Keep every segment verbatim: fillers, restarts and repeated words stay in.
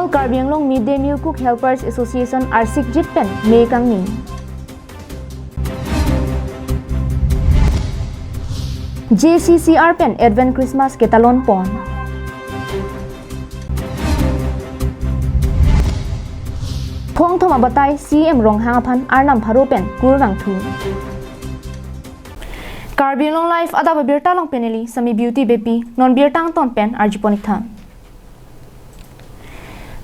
Karbi Anglong Mid Day Meal Cook Helpers Association arsikjit pen me kangni. J C C R pen Advent Christmas ketalon pon. Khongthom abatai C M Ronghang aphan arnam pharo pen kurvangthu. Karbi Anglong Live adap abirta along pen neli Sami Beauty Beypi, non birta angton pen arjupon iktha.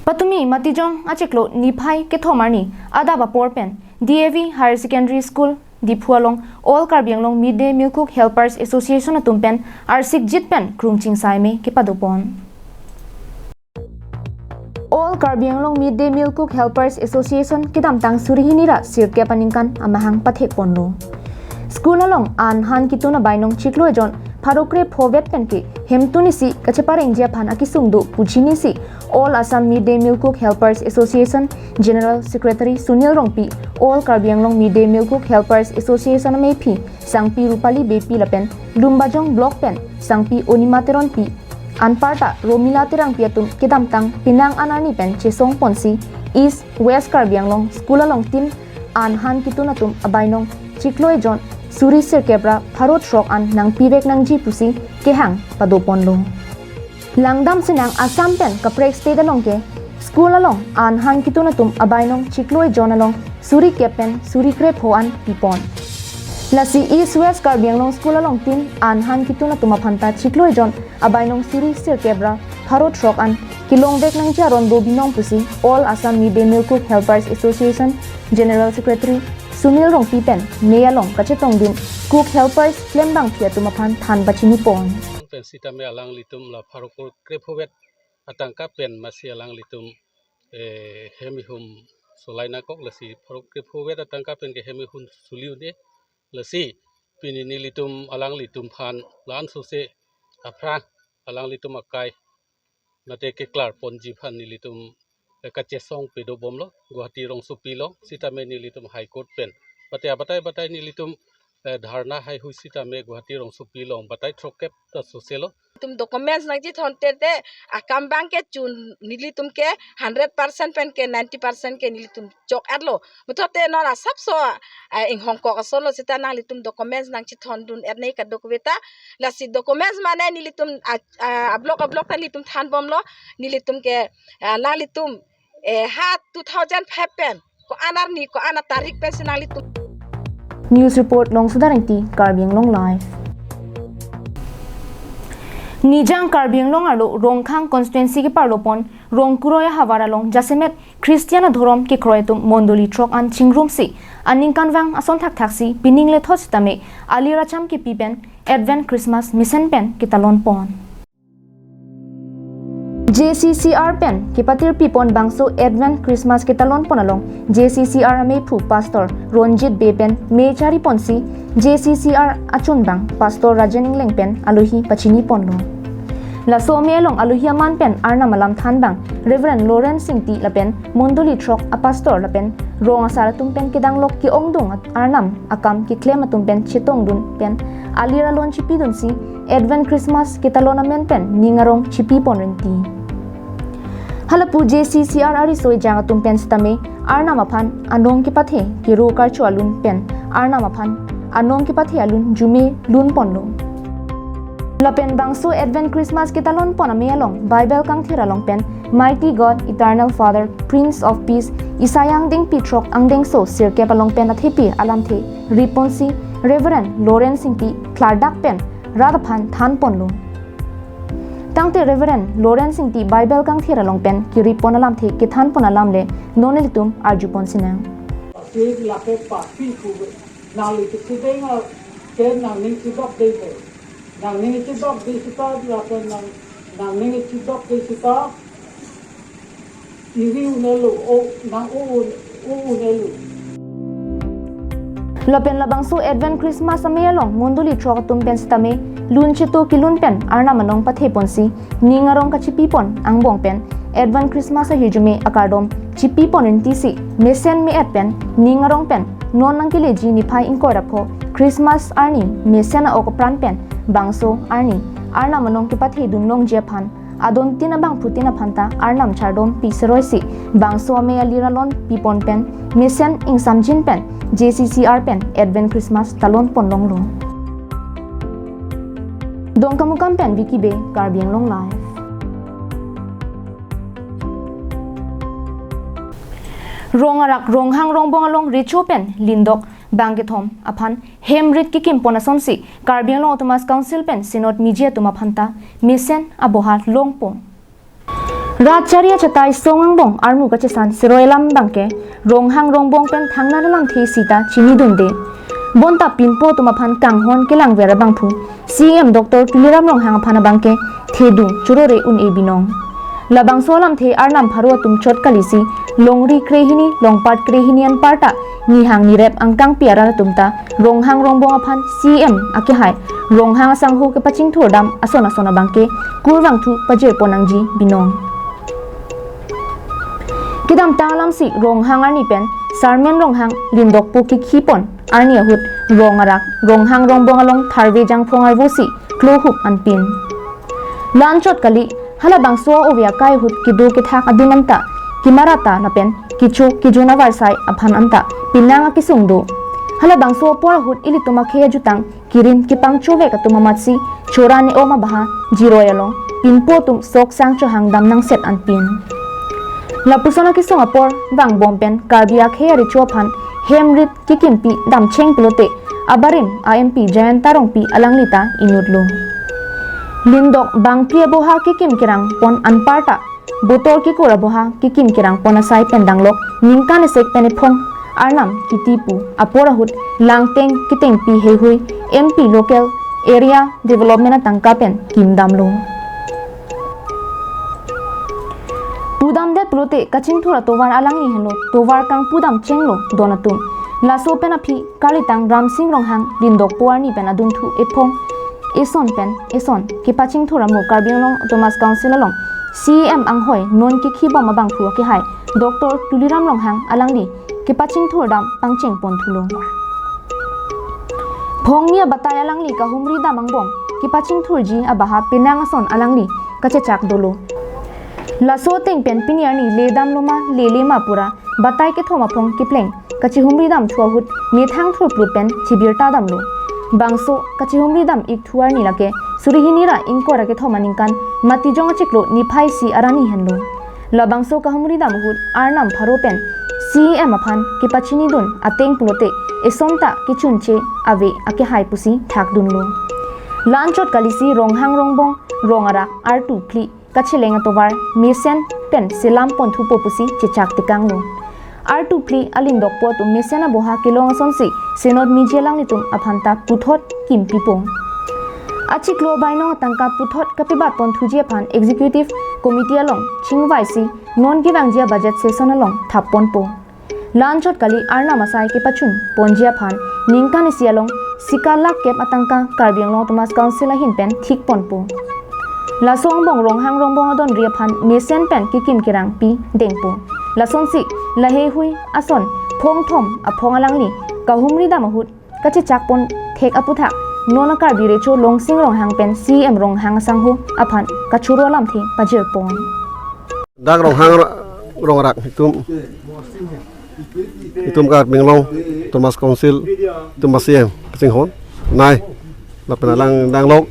Patumi Matijong achiklo niphai kethom arni adap apor pen D A V Higher Secondary School Diphu along All Karbi Anglong Mid Day Meal Cook Helpers Association atum pen arsikjit pen krungching saime kepadopon. All Karbi Anglong Mid Day Meal Cook Helpers Association kedamtang suri hini ra sirkep aningkan amahang pathekponlo. School along an han kitun abainong chiklo ejon pharo krepho vet penke hemtun isi kacheparengji aphan akesung do pu chinisi All Assam Mid Day Meal Cook Helpers Association General Secretary Sunil Rongpi, All Karbi Anglong Mid Day Meal Cook Helpers Association amephi Sangpi Rupali Beypi lapen Lumbajong Block pen Sangpi Onima Teronpi, anparta Romila Terangpi atum kedamtang penang an arni pen chesongponsi East West Karbi Anglong School along tin an han kitun atum abainong chiklo ejon suri sirkep ra pharo throk an nangpivek nangji pusi kehang padoponlo. Langdam sinang Assam pen kaprek state along ke school along an han kitun atum abainong chiklo ejon along suri kep pen suri krepho an pipon. Lasi East West Karbi Anglong School along tin an han kitun atum aphanta chiklo ejon abainong suri sirkep ra pharo throk an kelongvek nangji aron do binong pusi All Assam Mid Day Meal Cook Helpers Association General Secretary Sunil Rongpi pen me along kachetongdun cook helpers klembangpi atum aphan than pachinipon. Pen sitame alanglitum la pharo krepho vet atangka pen masi alanglitum, eh, hem ihum solai nangkok, lasi pharo krepho vet atangka pen ke hem ihum suli un-e, lasi pini nelitum alanglitum aphan la-an sose aphrang alanglitum akai mate keklarponji aphan nelitum, eh, kachesong pedobomlo Guwahati rongsopi along, sitame nelitum High Court pen mate abatai batai nelitum, eh, dharna haihui sitame Guwahati rongsopi along batai throkkep ta soselo. Nelitum documents nangchethon tete akam abang ke chun nelitum ke hundred percent pen ke ninety percent ke nelitum chok-etlo. Muthote non asapso, eh, inghongkok asonlo sita nanglitum documents nangchethondun-et nangji kadokave ta. Lasi documents mane nelitum a, a, ablock ablock ta nelitum thanbomlo, nelitum ke, ah, nanglitum, eh, ha two thousand five pen ko-an arni ko-an atarik pensi nanglitum. News report Longsodar Engti, Karbi Anglong Live. Nijang Karbi Anglong arlo Rongkhang constituency keparlopon Rongkuroi ahavar along jasemet Christian adhorom kekroi atum mondoli throk an chingrumsi aningkanvang ason thakthaksi pining lethot sitame alir acham kepi pen Advent Christmas mesen pen ketalonpon. J C C R pen kepatirpipon bangso Advent Christmas ketalonpon along J C C R amephu Pastor Ronjit Bey pen me chariponsi J C C R achunbang Pastor Rajen Engleng pen alohi pachiniponlo. Laso me along alohi aman pen Arnam alam thanbang Reverend Lawrence Ingti lapen mondoli throk apastor lapen rong asar atum pen kedanglok ke-ongdung Arnam akam keklem atum pen chetongdun pen alir alon chipidunsi Advent Christmas ketalon amen pen ning arong chipipon rinti. Halapu J C C R ariso ejang atum pen sitame Arnam aphan anong kepathe kero karcho alun pen Arnam aphan anong kepathe alun jume lunponlo. Lapen bangso Advent Christmas ketalonpon ame along Bible kangthir along pen Mighty God, Eternal Father, Prince of Peace, Isaiah angdengpi throk angdengso sirkep along pen athepi alamthe riponsi Reverend Lawrence Ingti klardak pen rat aphan thanponlo. Tangte Reverend Lawrence Ingti Bible kangthir along pen keripon alamthe kethanpon alam le non ilitum arjupon sinang. Papi lake papi pu nanglitum kedeng a ke nangning chidok dei ke. Nangning chidok dei sita lake nang nangning chidok dei sita. Iri unelo, o, nang o, o unelo. Lapen labangso Advent Christmas ame along mondoli throk atum pen sitame lun cheto kelun pen Arnam anong patheponsi ning arong kachipipon angbong pen Advent Christmas ahirjume akardom chipipon rintisi mesen me-et pen ning arong pen non nangkeleji niphai ingkoi ra pho Christmas arni mesen a-ok apran pen bangso arni Arnam anong kepathedun longji aphan adontin abangphutin aphanta arnam chardom pi seroi si bangso amei alir alon pipon pen mesen ingsamjin pen J C C R pen Advent Christmas talon pon longlo. Dongkamukam pen Vicky Bey, Karbi Anglong Live. Rong arak Ronghang Rongbong along recho pen lindok bang kethom aphan hem rit kekim pon asonsi Karbi Anglong Autonomous Council pen Synod miji atum aphanta mesen aboha longpo. Rat chari achatai song angbong armu kachesan seroi alam abangke Ronghang Rongbong pen thangnat alamthe sita chinidunde. Bonta pinpo atum aphan kanghon kelangver abangphu C E M Doctor Tuliram Ronghang aphan abangke thedung churore un-e binong. Labangso alamthe arnam pharo atum chot kalisi longri krehini longpat krehini anparta nihang nirep angkangpi arat atum ta Ronghang Rongbong aphan C E M akehai Ronghang asangho kepachingthur dam ason ason abangke kurvangthu pajirpon nangji binong. Kedamtang alamsi Ronghang arni pen Sarmen Ronghang lindokpo kikhi pon arni ahut rong arak Ronghang Rongbong along tharve jangphong arvosi klohup anpin. La-anchot kali, halabangso ove akai ahut kedo kethak adim anta kemarata lapen kecho kejun avarsai aphan anta penang akesung do. Halabangso apor ahut ilitum akhei ajutang kirim kepangchovek atum amatsi chora ne-om abaha jiroi along pinpo atum sok sang chohang dam nangset anpin. Lapuson akesung apor vangbom pen Karbi akhei arecho aphan hem rit kekimpi damcheng pulote abarim a M P Jayanta Rongpi alangli ta inutlo. Lindok bangpi aboha kekim kerang pon anparta botor kekur aboha kekim kerang pon asai pen danglok ningkan esek pen ephong arnam kiti pu apor ahut langteng ketengpi heihui M P local area development atangka pen kim damlo. Pudamdet pulote kachingthur atovar alangli henlo tovar kangpu damchenglo don atum. Laso pen aphi kalitang Ramsing Ronghang lindokpo arni pen adunthu ephong eson pen eson kepachingthur amo Karbi Anglong Autonomous Council along C E M anghoi non kekhibom abangphu akehai Doctor Tuliram Ronghang alangli kepachingthur dam pangcheng pon thulo. Phongni abatai alangli kahumri dam angbong kepachingthurji abaha penang ason alangli kachechak dolo. Laso ateng pen pini arni le damlo ma lele ma pura batai kethom aphong kepleng kachihumri dam thu ahut methang thurplut pen chibirta damlo. Bangso kachihumri dam ik thu arni lake suri hini ra ingkoi ra kethom aningkan Matijong achiklo niphai isi arni henlo. Labangso kahumri dam ahut arnam pharo pen C E M aphan kepachinidun ateng pulote eson ta kechunche ave akehai pusi thakdunlo. La-anchot kalisi Ronghang Rongbong rong arak artu phli kacheleng atovar mesen pen selam pon thupo pusi chechak tekanglo. Artu phli alindokpo atum mesen aboha kelong asonsi Synod miji alanglitum aphanta puthot kimpipo. Achiklo bainong atangka puthot kapebat pon thuji aphan Executive Committee along chingvaisi non kevangji a-budget session along thap ponpo. La-anchot kali arnam asai kepachun ponji aphan ningkan isi along sika lakh kep atangka Karbi Anglong Autonomous Council ahin pen thik ponpo. Laso angbong Ronghang Rongbong adonri aphan mesen pen kekim kerang pi dengpo. Lasonsi laheihui ason phongthom aphong alangli kahumri dam ahut kachechak pon thek aputhak non a-Karbi recho Longsing Ronghang pen C E M Ronghang asangho aphan kachoro alamthe pajirpon. Dak Ronghang ro-, rong arak itum, itum Karbi Anglong Autonomous Council, itum ba C E M kachinghon nai lapen alang danglok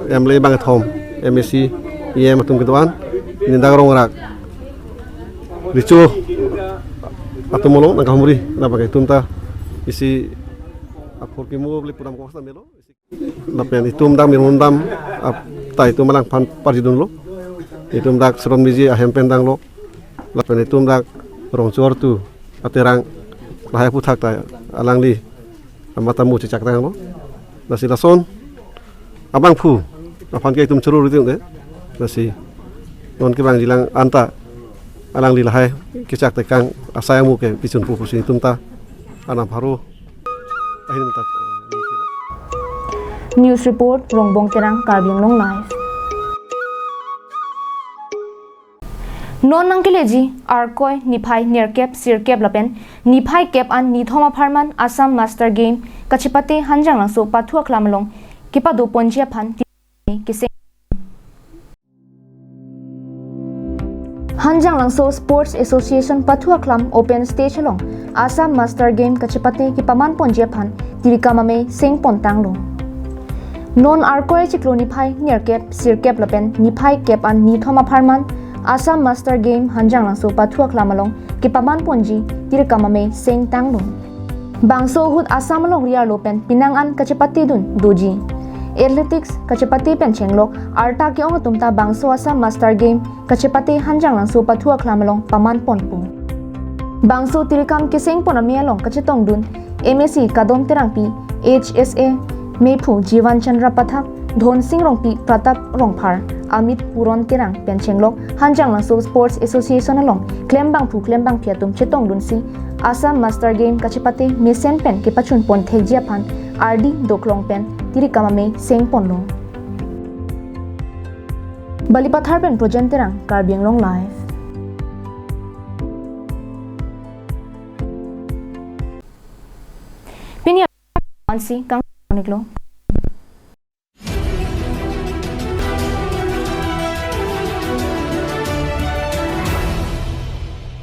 M L A bangkethom, M A C, E M atum kedo-an, pini dak rong arak recho atum along nangkahumri, nangpake itum ta isi aphur kimu beli pudam kok samelo. Lapen itum dak mirun dam, ap-, ta itum alangphan parjidunlo. Itum dak Synod miji ahem pen danglok. Lapen itum dak rongchor tu aterang lahai aputhak ta alangli amata mu chechak tanglo. Lasi lason abangphu aphan ke itum choro ruti unde. Lasi non kevangjilang anta alangli lahai kechak tekang asai amu ke pichun pu pusi itum ta arnam pharo ahin ta. News report, Rongbong Terang, Karbi Anglong Live. Non nangkeleji Arkoi niphai nerkep sirkep lapen niphai kep an nithom apharman Assam Master Game kachepate Hanjanglangso pathu aklam along kepado ponji aphan keseng. Hanjanglangso Sports Association pathu aklam open stage along Assam Master Game kachepate kepaman ponji aphan tirikam amei seng pon tanglo. Non Arkoi chiklo niphai nerkep sirkep lapen niphai kep an nithom apharman Assam Master Game Hanjanglangso pathu aklam along kepaman ponji tirikam amei seng tanglo. Bangso ahut Assam alongri arlo pen penang an kachepate dun doji. Athletics kachepate pen chenglok arta ke-ong atum ta bangso Assam Master Game kachepate Hanjanglangso pathu aklam along paman ponpo. Bangso tirikam keseng pon amei along kachetong dun M A C Kadom Terangpi, H S A mephu Jivan Chandra Pathak, Dhonsing Rongpi, Pratap Rongphar, Amit Puron Terang pen chenglok Hanjanglangso Sports Association along klembangphu klembangphi atum chetong dunsi Assam Master Game kachepate mesen pen kepachun pon thekji aphan ardi doklong pen tirikam amei seng ponlo. Balipathar pen Projen Terang, Karbi Anglong Live. Pini ansi kang niklo.